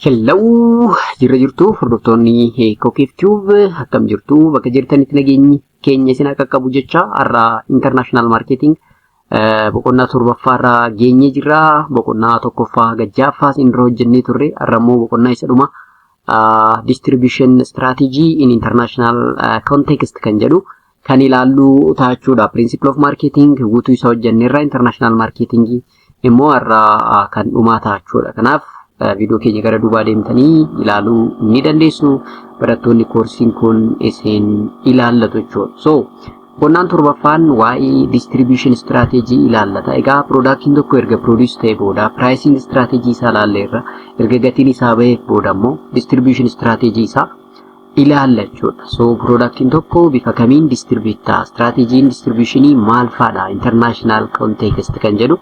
Hello, jirra jirtu hordoftoonni Kokeef Tube, akkam jirtu? Bakka jirtanitti nageenyi keenya isin akka qabu jecha, har'a international marketing boqonnaa torbaffaa irraa geenyee jirra. Boqonnaa tokkoffaa gajjaaffaa isin dura hojjennee turre. Har'a immoo boqonnaa isa dhuma, distribution strategy in international context kan jedhu kan ilaallu ta'achuudha. Principle of marketing guutuu isa hojjenneerra, international marketing immoo har'a kan dhumaa ta'achuudha. Kanaaf viidiyoo keenya gara duubaa deemtanii ilaaluu ni dandeessu. Barattoonni koorsiin kun isin ilaallatu jechuudha. So, boqonnaan torbaffaan waa'ee distribution strategy ilaallata. Egaa productiin tokko erga produce ta'e booda pricing strategy isaa ilaalleerra. Erga gatiin isaa baheef booda immoo distribution strategy isaa ilaalla jechuudha. So, productiin tokko bifa kamiin distribute ta'a? Strategyiin distributionii maal faadha? International context kan jedhu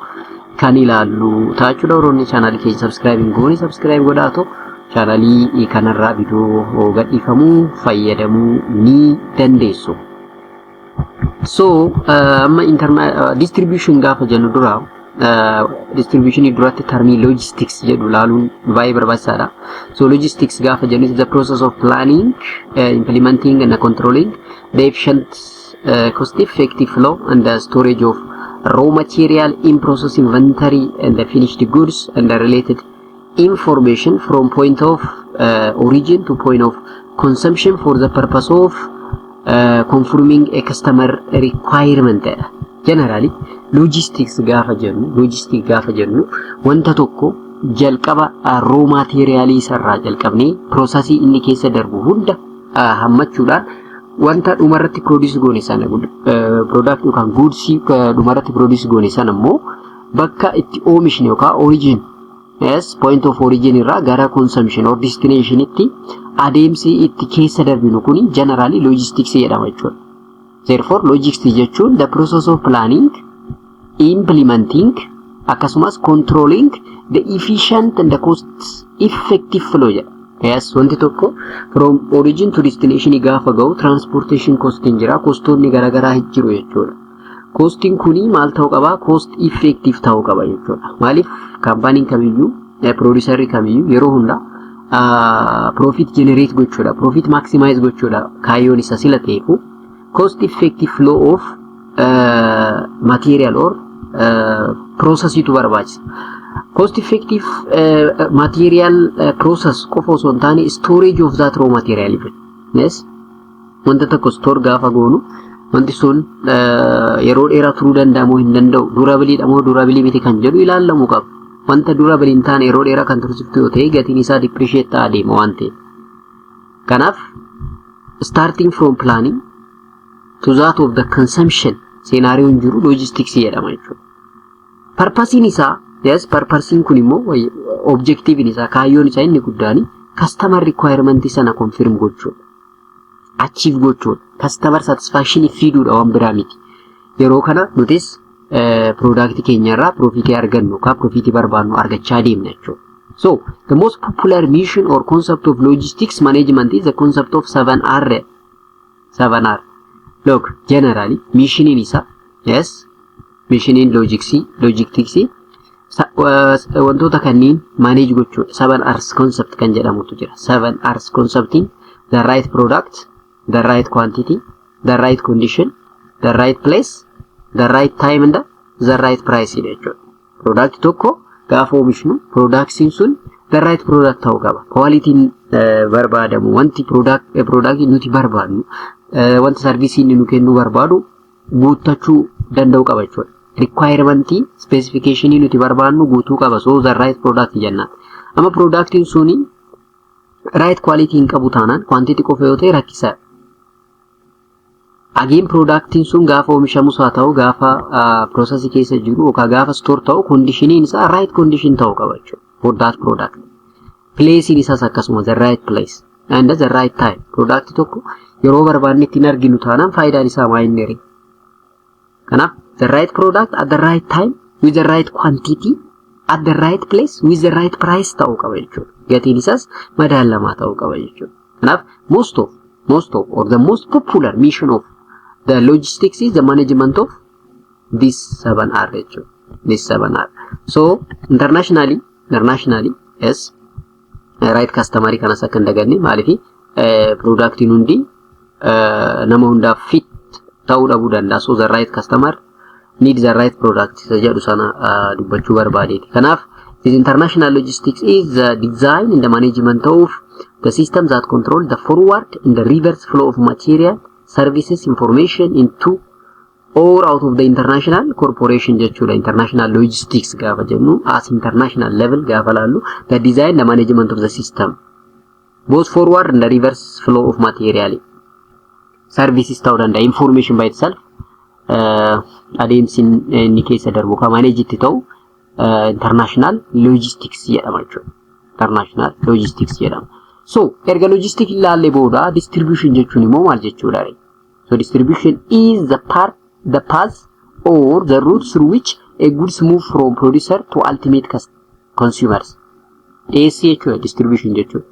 kan ilaallu ta'a jechuudha. Warroonni chaanaalii keenya subscribe hin goone subscribe godhaatu chaanaalii kanarraa viidiyoo gadhiifamuu fayyadamuu ni dandeessu. So amma distribution gaafa jennu dura, distributionii duratti termii logistics jedhu ilaaluun baay'ee barbaachisaadha. So logistics gaafa jennu is the process of planning, implementing and controlling the efficient, cost effective flow and the storage of raw material, in process inventory and the finished goods and the related information from point of origin to point of consumption for the purpose of confirming a customer requirement. Generally, logistics gaafa jennu wanta tokko jalqaba raw materialii isarraa jalqabnee processii inni keessa darbu hunda hammachuudhaan wanta dhumarratti produce goone sana, product yookaan goods dhumarratti produce goone sana immoo bakka itti oomishne yookaan origin, yes, point of origin irraa gara consumption or destinationitti adeemsi itti keessa darbinu kuni generally logistics jedhama jechuudha. Therefore, logistics jechuun the process of planning, implementing akkasumas controlling the efficient and the cost effective flow jedha. Yes, wanti tokko from origin to destination gaafa ga'u transportation costiin jira, costoonni garaagaraa jiru jechuudha. Costiin kuni maal ta'uu qaba? Cost effective ta'uu qaba jechuudha. Maaliif? Kaampaaniin kamiyyuu, producerri kamiyyuu yeroo hunda profit generate gochuudha, profit maximize gochuudha kaayyoon isa sila ta'eefu, cost effective flow of material or processiitu barbaachisa. Cost effective material process qofa osoo hin taane storage of that raw material. Yes. Wanta tokko store gaafa goonu wanti sun yeroo dheeraa turuu danda'a moo hin danda'u, durableiidha moo durable miti kan jedhu ilaallamuu qaba. Wanta durable hin taane yeroo dheeraa kan tursiiftu yoo ta'e gatiin isaa depreciate ta'aa deema waan ta'eef. Kanaaf starting from planning to that of the consumption scenarioon jiru logistics jedhama jechuudha. Purposeiin isaa, yes, purposeiin kun immoo objectiveiin isaa, kaayyoon isaa inni guddaan customer requirement sana confirm gochuudha. Achieve gochuudha. Customer satisfaction fiduudha, waan biraa miti. Yeroo kana nutis product keenya irraa profitii argannu yookaan profitii barbaannu argachaa deemna jechuudha. So, the most popular mission or concept of logistics management is the concept of 7R. 7R. Look, generally, missioniin isaa, yes, missioniin logistics wantoota kanneen manage gochuudha. 7 R's concept kan jedhamutu jira. 7 R's conceptiin the right product, the right quantity, the right condition, the right place, the right time and the right price jechuudha. Product tokko gaafa oomishnu productiin sun the right product ta'uu qaba. Qualityn barbaadamu, wanti product nuti barbaadnu, wanta serviceii inni nu kennuu barbaadu guuttachuu danda'u qaba jechuudha. Requirementii specificationii nuti barbaadnu guutuu qaba. So the right product jennaan. Amma productiin suni right quality hin qabu taanaan, quantity qofa yoo ta'e rakkisaadha. Again, productiin sun gaafa oomishamus haa ta'u, gaafa processii keessa jiru yookaan gaafa store ta'u, conditioniin isaa right condition ta'uu qaba jechuudha. For that product. Placeiin isaas akkasuma, the right place and the right time. Product tokko yeroo barbaanne ittiin arginu taanaan faayidaan isaa maa inni ree? Kanaaf the right product at the right time with the right quantity at the right place with the right price ta'uu qaba jechuudha. Gatiin isaas madaalamaa ta'uu qaba jechuudha. Kanaaf most of or the most popular mission of the logistics is the management of this 7R jechuudha. This 7R. So internationally, yes, Right customerii kanas akka hin daganne. Maaliif? Productiin hundi nama hundaaf fit ta'uu dhabuu danda'a. So the right customer need the right product isa jedhu sana dubbachuu barbaadeeti. Kanaaf, this international logistics is the design and the management of the system that control the forward and the reverse flow of material, services, information into or out of the international corporation jechuudha. International logistics gaafa jennu, as international level gaafa laallu, the design, the management of the system, both forward and the reverse flow of material, services ta'uu danda'a, information by itself, adeemsi inni keessa darbu kan manage itti ta'u international logistics jedhama jechuudha. International logistics jedhama. So erga logistics ilaallee booda, distribution jechuun immoo maal jechuudha? So distribution is the part, the path or the route through which a goods move from producer to ultimate consumers. Dhiyeessii jechuudha distribution jechuudha.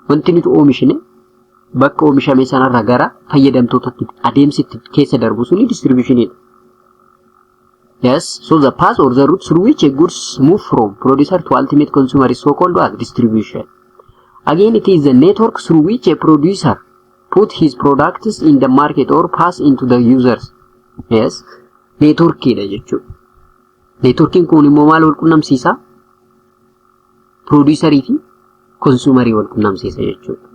Wanti nuti oomishne bakka oomishame sanarra gara fayyadamtootatti adeemsi keessa darbu suni distributionidha. Yes, so the path or the route through which a goods move from producer to ultimate consumer is so called as distribution. Again, it is the network through which a producer put his products in the market or pass into the users. Yes, networkiidha jechuudha. Networkiin kun immoo maal wal qunnamsiisa? Producerii fi consumerii wal qunnamsiisa jechuudha.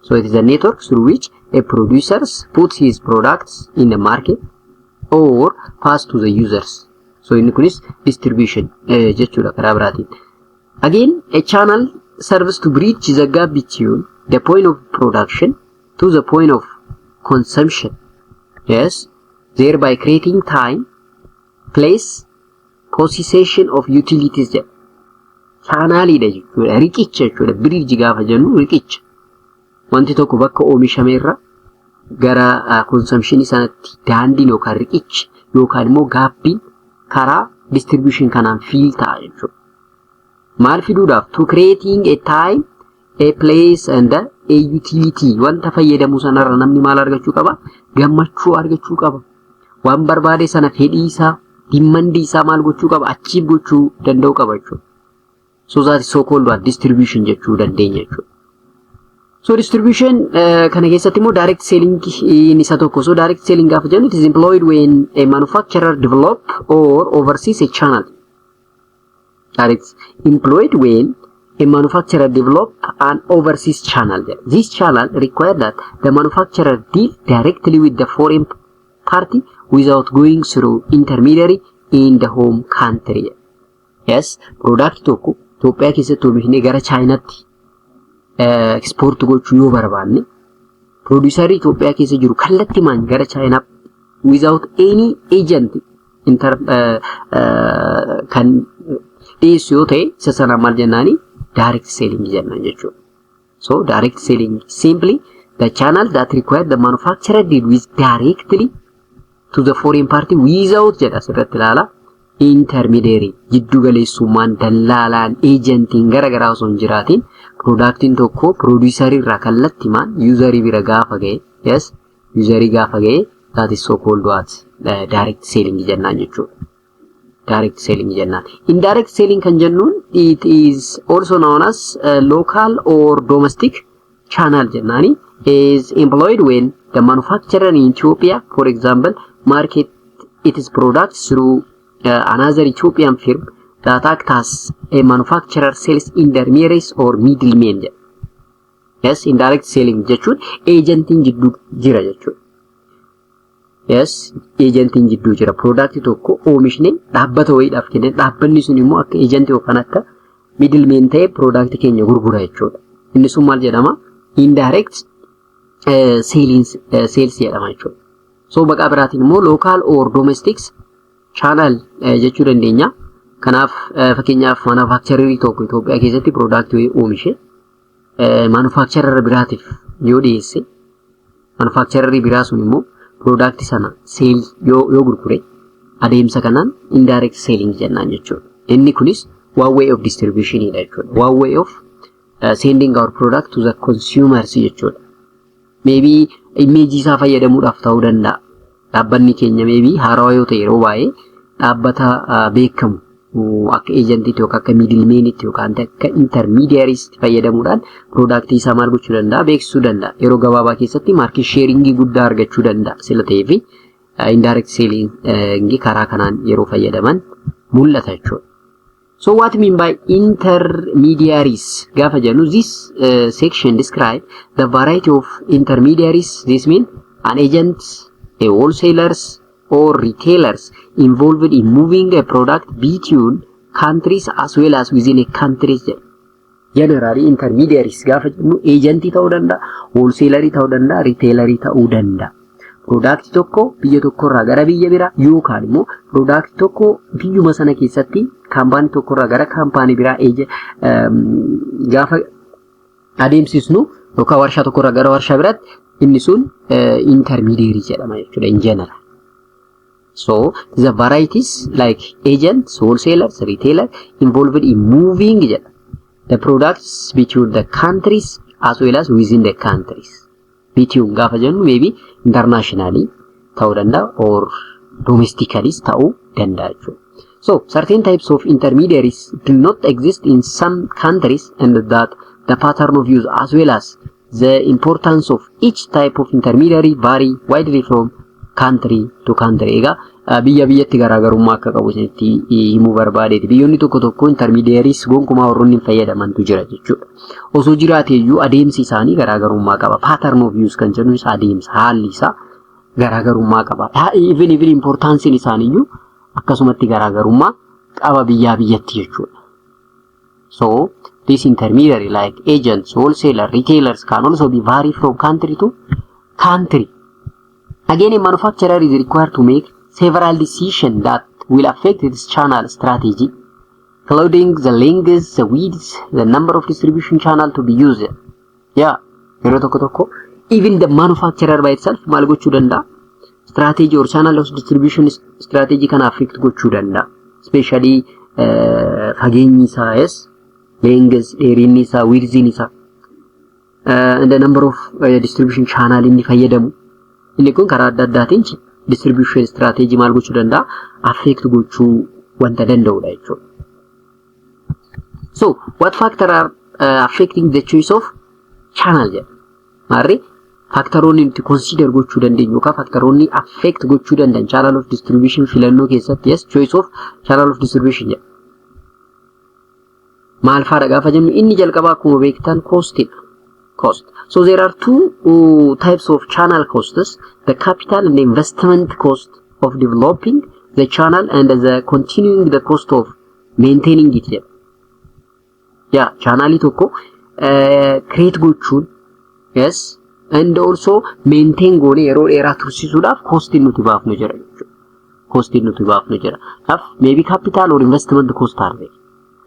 So it is a network through which a producer puts his products in the market or pass to the users. So inni kunis distribution jechuudha karaa biraatiin. Again, a channel serves to bridge the gap between the point of production to the point of consumption. Yes, thereby creating time, place, possession of utilities jedha. Channeliidha jechuudha. Riqicha jechuudha. Bridge gaafa jennu riqicha. Wanti tokko bakka oomishame irra gara consumptionii sanatti daandiin yookaan riqichi yookaan immoo gapiin karaa distribution kanaan fill ta'a jechuudha. Maal fiduudhaaf? To creating a time, a place and a utility. Wanta fayyadamu sanarra namni maal argachuu qaba? Gammachuu argachuu qaba. Waan barbaade sana, fedhii isaa, demandii isaa maal gochuu qaba? Achieve gochuu danda'u qaba jechuudha. So that is so called what? Distribution jechuu dandeenya jechuudha. So distribution kana keessatti immoo direct selling isa tokko. So direct selling gaafa jennu, it is employed when a manufacturer develop or oversees a channel. Direct employed when a manufacturer develop an overseas channel. This channel require that the manufacturer deal directly with the foreign party without going through intermediary in the home country. Yes, product tokko Itoophiyaa keessatti oomishnee gara Chaayinaatti export gochuu yoo barbaanne, producerii Itoophiyaa keessa jiru kallattimaan gara Chaayinaa without any agent inter kan dhiyeessu yoo ta'e, isa sana maal jennaani? Direct selling jennaan jechuudha. So direct selling, simply the channel that require the manufacturer deal with directly to the foreign party without jedha asirratti ilaala, intermediary, jiddu galeessummaan, dallaalaan, agentiin gara garaa osoo hin jiraatiin, productiin tokko producerii irraa kallattimaan userii bira gaafa ga'e, yes, userii gaafa ga'e, that is so called what? Direct selling jennaan jechuudha. Direct selling jennaan. Indirect selling kan jennuun, it is also known as local or domestic channel jennaani, is employed when the manufacturer in Ethiopia, for example, market its products through another Ethiopian firm that act as a manufacturer sales intermediaries or middlemen jedha. Yes, indirect selling jechuun agentiin jidduu jira jechuudha. Yes, agentiin jidduu jira. Product tokko oomishne dhaabbata wayiidhaaf kenne, dhaabbanni sun immoo akka agentii yookaan akka middleman ta'e product keenya gurgura jechuudha. Inni sun maal jedhama? Indirect sales jedhama jechuudha. So maqaa biraatiin immoo local or domestics channel jechuu dandeenya. Kanaaf, fakkeenyaaf, manufacturerii tokko Itoophiyaa keessatti product wayii oomishe manufacturer biraatiif yoo dhiyeesse, manufacturerii biraa sun immoo product sana sale yoo gurgure, adeemsa kanaan indirect selling jennaan jechuudha. Inni kunis one way of distribution dha jechuudha. One way of sending our product to the consumers jechuudha. Maybe image isaa fayyadamuudhaaf ta'uu danda'a. Dhaabbanni keenya maybe haarawaa yoo ta'e, yeroo baay'ee dhaabbata beekamu Akka agentiitti yookaan akka middlemanitti yookaan akka intermediariitti fayyadamuudhaan productii isaa maal gochuu danda'a? Beeksisuu danda'a. Yeroo gabaabaa keessatti market sharingii guddaa argachuu danda'a sila ta'eef indirect sellingii karaa kanaan yeroo fayyadaman mul'ata jechuudha. So what mean by intermediaries gaafa jennu, this section describe the variety of intermediaries. This mean an agent, a wholesalers or retailers involved in moving a product between countries as well as within a country jedha. Generally, intermediaries gaafa jennu agentii ta'uu danda'a, wholesalerii ta'uu danda'a, retailerii ta'uu danda'a. Product tokko biyya tokkorraa gara biyya biraa yookaan immoo product tokko biyyuma sana keessatti kaampaanii tokkorraa gara kaampaanii biraa gaafa adeemsisnu yookaan warshaa tokkorraa gara warshaa biraatti, inni sun intermediary jedhama jechuudha in general. So the varieties like agents, wholesalers, retailer involved in moving jedha the products between the countries as well as within the countries. Between gaafa jennu maybe internationally ta'uu danda'a or domestically ta'uu danda'a jechuudha. So certain types of intermediaries do not exist in some countries and that the pattern of use as well as the importance of each type of intermediary vary widely from country to country. Egaa biyya biyyatti garaagarummaa akka qabu isinitti himuu barbaadeeti. Biyyoonni tokko tokko intermediaries gonkumaa warroonni hin fayyadamantu jira jechuudha. Osoo jiraate iyyuu adeemsi isaanii garaagarummaa qaba. Pattern of use kan jennu isa adeemsa, haalli isaa garaagarummaa qaba. Even importanceiin isaaniiyyuu akkasumatti garaagarummaa qaba biyyaa biyyatti jechuudha. So this intermediary like agents, wholesaler, retailers can also be vary from country to country. Again, a manufacturer is required to make several decisions that will affect its channel strategy, including the length, the width, the number of distribution channel to be used. Yeah, yeroo tokko tokko even the manufacturer by itself maal gochuu danda'a? Strategy or channel of distribution strategy kana affect gochuu danda'a. Especially fageenyi isaa, yes, length, dheerinni isaa, widthiin isaa, and the number of distribution channel inni fayyadamu. Inni kun karaa adda addaatiin distribution strategy maal gochuu danda'a? Affect gochuu wanta danda'udha jechuudha. So, what factor are affecting the choice of channel jedha. Maarree, factoroonni nuti consider gochuu dandeenyu yookaan factoroonni affect gochuu danda'an channel of distribution filannoo keessatti, yes, choice of channel of distribution jedha. Maal faadha gaafa jennu, inni jalqabaa akkuma beektan costidha. Cost. So there are two types of channel costs, the capital and the investment cost of developing the channel and the continuing the cost of maintaining it jedha. Yaa, channelii tokko create gochuun, yes, and also maintain goone yeroo dheeraa tursiisuudhaaf costiin nuti baafnu jira jechuudha. Costiin nuti baafnu jira. Kanaaf maybe capital or investment cost are there.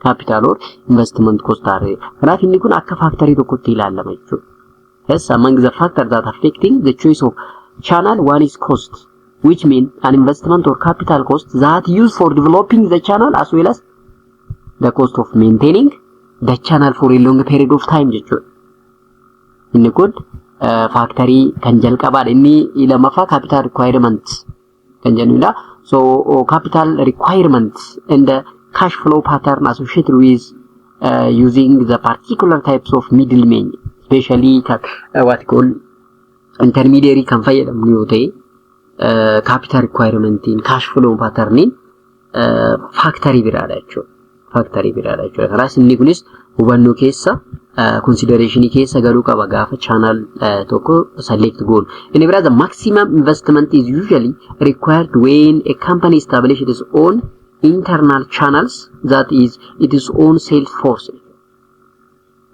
Capital or investment cost are there. Kanaaf inni kun akka factorii tokkotti ilaalama jechuudha. Yes, among the factors that affecting the choice of channel, one is cost, which mean an investment or capital cost that used for developing the channel as well as the cost of maintaining the channel for a long period of time jechuudha. Inni kun factorii kan jalqabaadha. Inni lammaffaa capital requirement kan jennudha. So capital requirement and the cash flow pattern associated with using the particular types of middlemen, especially what call intermediary kan fayyadamnu yoo ta'e, capital requirementiin, cash flow patterniin factorii biraadha jechuudha. Factorii biraadha jechuudha. Kanaas inni kunis hubannoo keessa, considerationii keessa galuu qaba gaafa channel tokko select goonu. Inni biraa, the maximum investment is usually required when a company establishes its own internal channels, that is, its own sales force.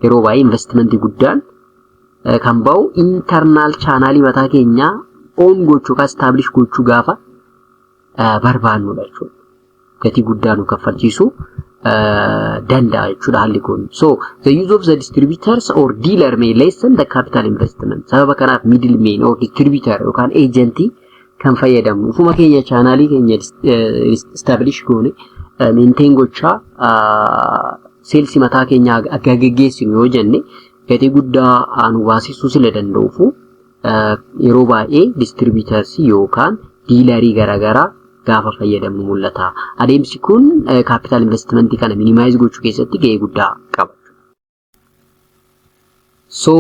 Yeroo baay'ee investmentii guddaan kan ba'u internal channelii mataa keenyaa own gochuu yookaan establish gochuu gaafa barbaannudha jechuudha. Gatii guddaa nu kaffalchiisuu danda'a jechuudha haalli kun. So the use of the distributors or dealer may lessen the capital investment. Sababa kanaaf middleman or distributor yookaan agentii kan fayyadamnu ufuma keenya channelii keenya establish goone maintain gochaa salesii mataa keenya akka geggeessinu yoo jenne, gatii guddaa nu baasisuu sila danda'uufu yeroo baay'ee distributors yookaan dealerii garaagaraa gaafa fayyadamnu mul'ata. Adeemsi kun capital investmentii kana minimize gochuu keessatti gahee guddaa qaba. So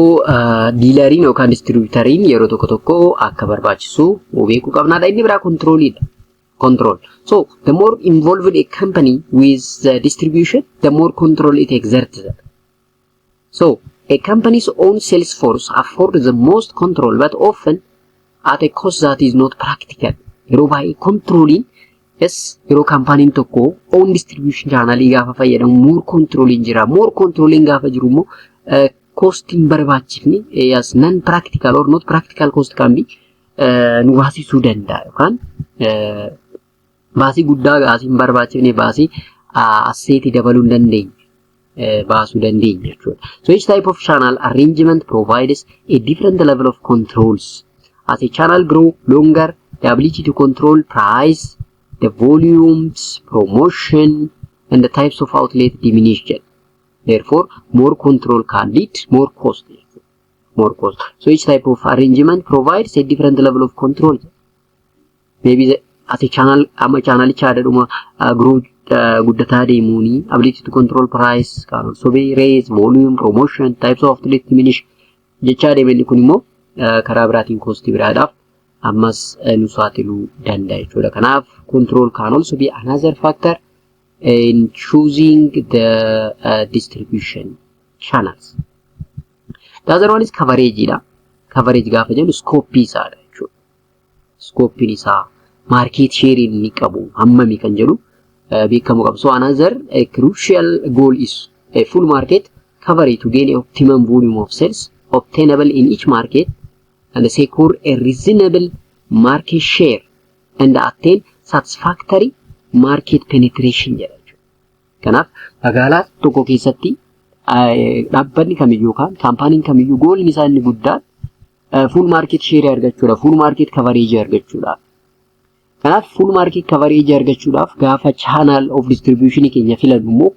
dealeriin yookaan distributoriin yeroo tokko tokko akka barbaachisu beekuu qabnaadha. Inni biraa controliidha. Control. So the more involved a company with the distribution, the more control it exerts. So a company's own sales force affords the most control, but often at a cost that is not practical. Yeroo baay'ee controliin, yes, yeroo kaampaaniin tokko own distribution channelii gaafa fayyadamu more controliin jira. More controliin gaafa jiru immoo costiin barbaachifni, yes, non practical or not practical cost can be nu baasisuu danda'a yookaan baasii guddaa, baasii hin barbaachifne, baasii assetii dabaluu hin dandeenye baasuu dandeenya jechuudha. So each type of channel arrangement provides a different level of controls. As a channel grow longer, the ability to control price, the volumes, promotion, and the types of outlet diminish jedha. Therefore, more control can lead more cost. More cost. So each type of arrangement provides a different level of control. Maybe as a channel, amma channelicha adaduma grow guddataa deemuuni ability to control price can also be raise, volume, promotion, types of outlet diminish jechaa deema. Inni kun immoo karaa biraatiin costii biraadhaaf ammas nu saaxiluu danda'a jechuudha. Kanaaf control can also be another factor in choosing the distribution channels. The other one is coverage dha. Coverage gaafa jennu scope isaadha jechuudha. Scope isaa, market share inni qabu hammami kan jedhu beekamuu qaba. So another a crucial goal is a full market coverage to gain a optimum volume of sales obtainable in each market and secure a reasonable market share and attain satisfactory market penetration jedha jechuudha. Kanaaf magaalaa tokko keessatti dhaabbanni kamiyyuu yookaan kaampaaniin kamiyyuu goalli isaa inni guddaan full market share argachuudha, full market coverage argachuudha. Kanaaf full market coverage argachuudhaaf gaafa channel of distribution keenya filannu immoo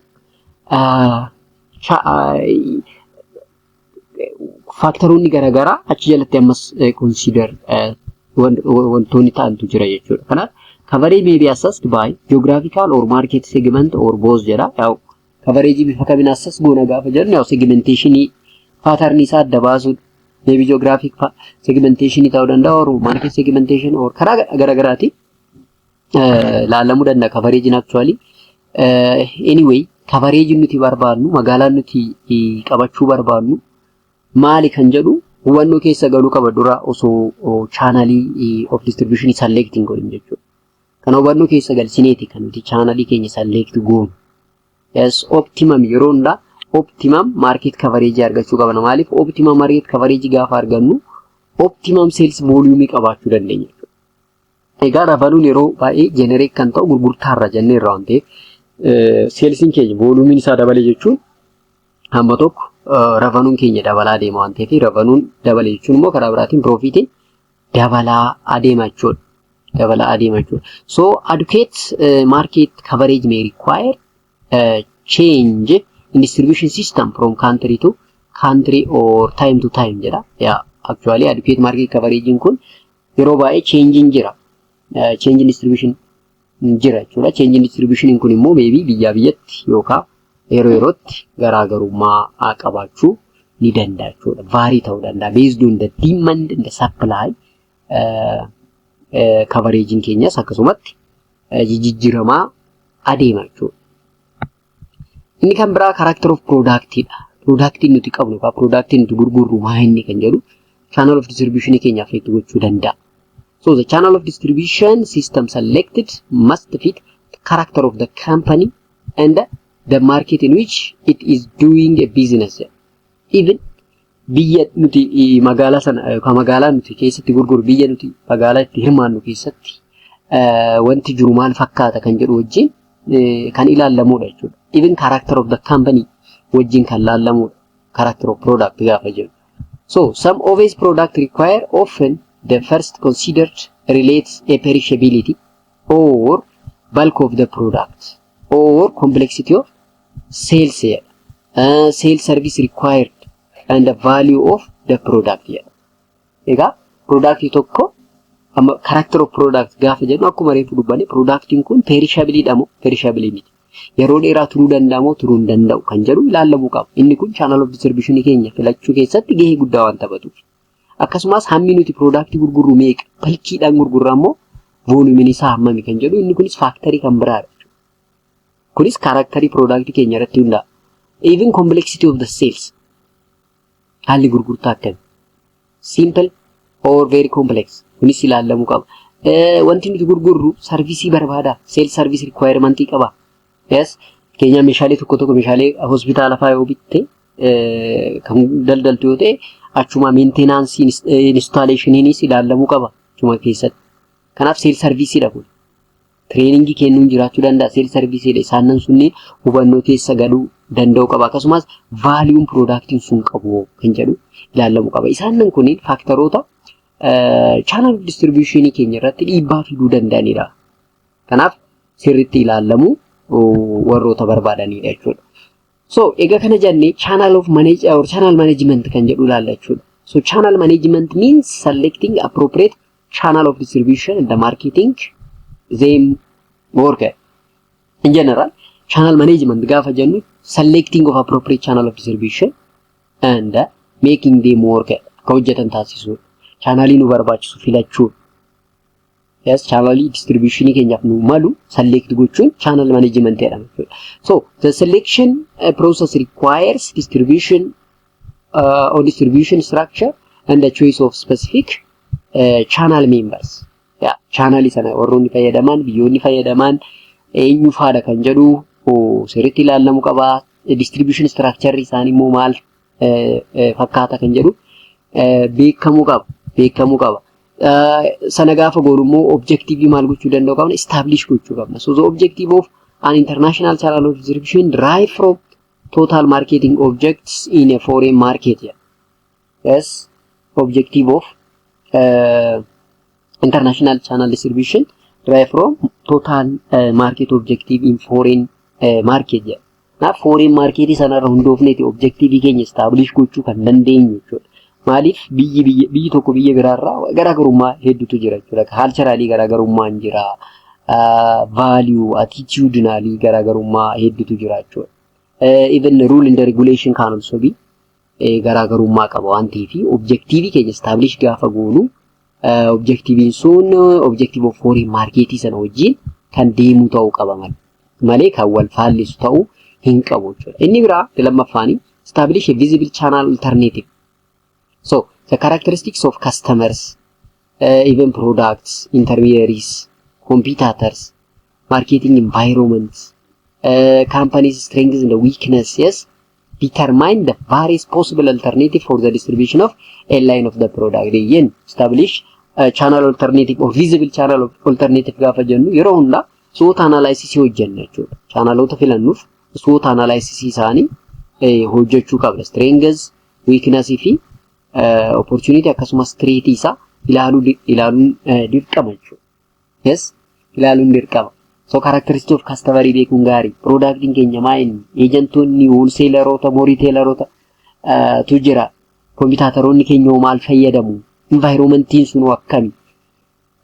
factoroonni garaagaraa achi jalatti ammas consider wantoonni ta'antu jira jechuudha. Kanaaf coverage may be assessed by geographical or market segment or both jedha. Yaa'u coverage bifa kamiin assess goona gaafa jennu, yaa'u segmentationii pattern isaa adda baasuudha. Maybe geographic segmentation ta'uu danda'a or market segmentation or karaa garaagaraatiin laalamuu danda'a coverage actually. Anyway, coverage nuti barbaadnu, magaalaan nuti qabachuu barbaadnu maali kan jedhu hubannoo keessa galuu qaba dura osoo channelii of distribution selecting godhin jechuudha. Kana hubannoo keessa galchineeti kan nuti channelii keenya select goonu. Yes, optimum yeroo hundaa optimum market coverage argachuu qabna. Maaliif? Optimum market coverage gaafa argannu optimum sales volume qabaachuu dandeenya jechuudha. Egaa revenuun yeroo baay'ee generate kan ta'u gurgurtaarra jennee irraa waan ta'eef, salesiin keenya volumeiin isaa dabale jechuun hamma tokko revenuun keenya dabalaa deema waan ta'eef, revenuun dabale jechuun immoo karaa biraatiin profitiin dabalaa adeema jechuudha. Dabalaa adeema jechuudha. So adequate market coverage may require change in distribution system from country to country or time to time jedha. Yeah, actually adequate market coverage kun yeroo baay'ee change jira. Change in distribution jira jechuudha. Change in distribution kun immoo maybe biyyaa biyyatti yookaan yeroo yerootti garaagarummaa qabaachuu ni danda'a jechuudha. Vary ta'uu danda'a. Based on the demand and the supply, coverageiin keenyas akkasumatti jijjiiramaa adeema jechuudha. Inni kan biraa character of productidha. Productiin nuti qabnu yookaan productiin nuti gurgurru maa inni kan jedhu channel of distribution keenya affect gochuu danda'a. So the channel of distribution system selected must fit the character of the company and the market in which it is doing a business. Even biyya nuti magaalaa sana yookaan magaalaa nuti keessatti gurguru, biyya nuti magaalaa itti hirmaannu keessatti wanti jiru maal fakkaata kan jedhu wajjin kan ilaallamudha jechuudha. Even character of the company wajjin kan laallamudha. Character of product gaafa jedhu. So some obvious product require often the first considered relates a perishability or bulk of the product or complexity of sales jedha. Sales service required and the value of the product jedha. Egaa product tokko Amma character of product gaafa jennu, akkuma reefu dubbanne, productiin kun perishableidha moo perishable miti? Yeroo dheeraa turuu danda'a moo turuu hin danda'u kan jedhu ilaallamuu qaba. Inni kun channel of distribution keenya filachuu keessatti gahee guddaa waan taphatuuf. Akkasumas hammi nuti product gurgurru meeqa? Bulkiidhaan gurgurra immoo volumeiin isaa hammami kan jedhu, inni kunis factorii kan biraadha. Kunis characterii product keenya irratti hundaa'a. Even complexity of the sales, haalli gurgurtaa akkami? Simple or very complex, kunis ilaallamuu qaba. Wanti nuti gurgurru serviceii barbaada. Sales service requirementii qaba. Yes. Keenya meeshaalee tokko tokko, meeshaalee hospitaala fa'aa yoo bitte, kan daldaltu yoo ta'e, achuma maintenanceii, installationiinis ilaallamuu qaba achuma keessatti. Kanaaf sales serviceiidha kun. Trainingii kennuun jiraachuu danda'a. Sales serviceiidha. Isaanan sunniin hubannoo keessa galuu danda'u qaba. Akkasumas valueun productiin sun qabu kan jedhu ilaallamuu qaba. Isaanan kunniin factoroota channel distributionii keenya irratti dhiibbaa fiduu danda'anidha. Kanaaf sirriitti ilaallamuu warroota barbaadanidha jechuudha. So egaa kana jennee, channel of manage or channel management kan jedhu ilaalla jechuudha. So channel management means selecting appropriate channel of distribution and the marketing them work. In general, channel management gaafa jennu, selecting of appropriate channel of distribution and making them work, akka hojjetan taasisuudha. Channelii nu barbaachisu filachuu. Yes, channelii distributionii keenyaaf nu malu select gochuun channel management jedhama jechuudha. So the selection process requires distribution or distribution structure and the choice of specific channel members. Yeah, channelii sana warroonni fayyadaman, biyyoonni fayyadaman eenyu faadha kan jedhu sirriitti ilaalamuu qaba. Distribution structure isaanii immoo maal fakkaata kan jedhu beekamuu qaba. Beekamuu qaba. Sana gaafa goonu immoo objective maal gochuu danda'u qabna? Establish gochuu qabna. So the objective of an international channel of distribution derive from total marketing objects in a foreign market. Yes, objective of international channel distribution derive from total market objective in foreign market jedha. Kanaaf foreign market sanarra hundoofneeti objective keenya establish gochuu kan dandeenyu jechuudha. Maaliif, biyyi biyyi tokko biyya biraarraa garaagarummaa hedduutu jira jechuudha. Culturalii garaagarummaan jira. Value, attitudinalii garaagarummaa hedduutu jira jechuudha. Even rule and regulation can also be garaagarummaa qaba waan ta'eef, objective keenya establish gaafa goonu, objectiviin sun objective of foreign market sana wajjin kan deemu ta'uu qaba malee kan wal faallisu ta'uu hin qabu jechuudha. Inni biraa lammaffaanii, establish a visible channel alternative. So the characteristics of customers, even products, intermediaries, competitors, marketing environments, companies' strengths and weakness, yes, determine the various possible alternative for the distribution of a line of the product. Yen establish channel alternative or visible channel alternative gaafa jennu, yeroo hundaa SWOT analysis hojjenna jechuudha. Channelota filannuuf SWOT analysis isaanii hojjechuu qabna. Strengths, weakness fi opportunity, akkasumas threat isaa ilaaluun dirqama jechuudha. Yes, ilaaluun dirqama. So characteristic of customer beekuun gaarii. Productiin keenya maa inni? Agentoonni, wholesaleroota moo retaileroota tu jira? Competitoroonni keenya hoo maal fayyadamu? Environmentiin sunoo akkami?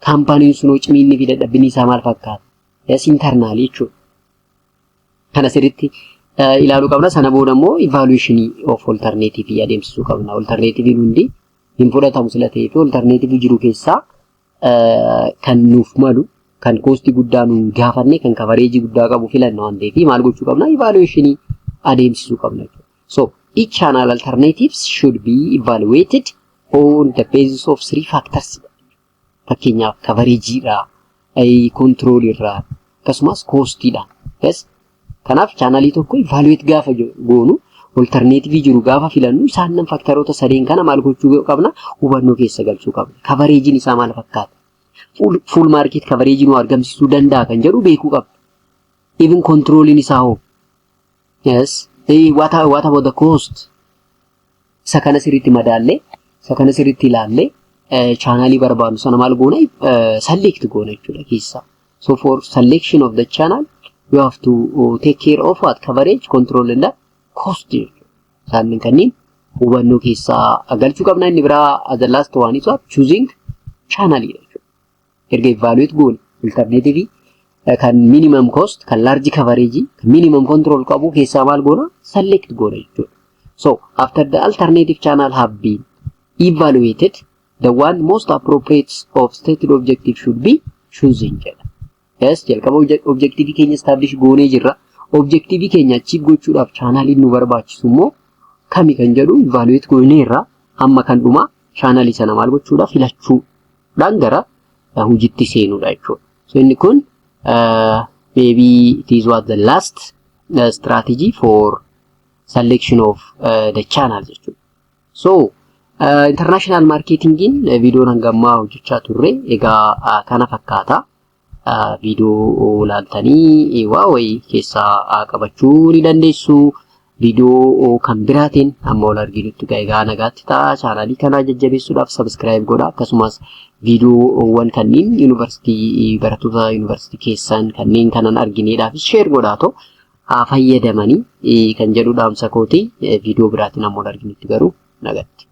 Companyn sunoo cimiinni fi dadhabbiin isaa maal fakkaata? Yes, internal jechuudha. Kana sirriitti ilaaluu qabna. Sana booda immoo evaluation of alternative adeemsisuu qabna. Alternative hundi hin fudhatamu sila ta'ee fi alternative jiru keessaa kan nuuf malu, kan costii guddaa nuun gaafanne, kan coverageii guddaa qabu filanna waan ta'eef, maal gochuu qabna? Evaluation adeemsisuu qabna jechuudha. So each channel alternatives should be evaluated on the basis of three factors. Fakkeenyaaf coverageiidha, control irraa, akkasumas costiidha. Yes. Kanaaf channelii tokko evaluate gaafa goonu, alternative jiru gaafa filannu, isaan factoroota sadeen kana maal gochuu qabna? Hubannoo keessa galchuu qabna. Coverageiin isaa maal fakkaata? Full market coverageii nu argamsiisuu danda'a kan jedhu beekuu qabna. Even controlling isaa hoo? Yes. What about the cost? Isa kana sirriitti madaallee, isa kana sirriitti ilaallee, channelii barbaadnu sana maal goona? Select goona jechuudha keessaa. So for selection of the channel, you have to take care of what? Coverage, control and the cost jechuudha. Isaan kanneen hubannoo keessaa galchuu qabna. Inni biraa, the last one is what? Choosing channel jechuudha. Erga evaluate goone alternative kan minimum cost, kan large coverage, kan minimum control qabu keessaa maal goona? Select goona jechuudha. So after the alternative channel have been evaluated, the one most appropriate of stated objective should be choosing jedha. Yes, jalqaba objective keenya establish goonee jirra. Objective keenya achieve gochuudhaaf channeliin nu barbaachisu immoo kami kan jedhu evaluate gooneerra. Amma kan dhumaa channelii sana maal gochuudha? Filachuudhaan gara hojiitti seenuudha jechuudha. So inni kun maybe it is what the last strategy for selection of the channel jechuudha. So international marketingiin viidiyoon hangammaa hojjechaa turre egaa kana fakkaata. Viidiyoo laaltanii waa wayii keessaa qabachuu ni dandeessu. Viidiyoo kan biraatiin amma wal arginutti egaa nagaatti ta'a. Channelii kanaa jajjabeessuudhaaf subscribe godha. Akkasumas viidiyoowwan kanneen yuunivarsiitii barattoota yuunivarsiitii keessan kanneen kanan argineedhaafis share godhaa haa fayyadamanii kan jedhu dhaamsa kooti. Viidiyoo biraatiin amma wal arginutti garuu nagaatti.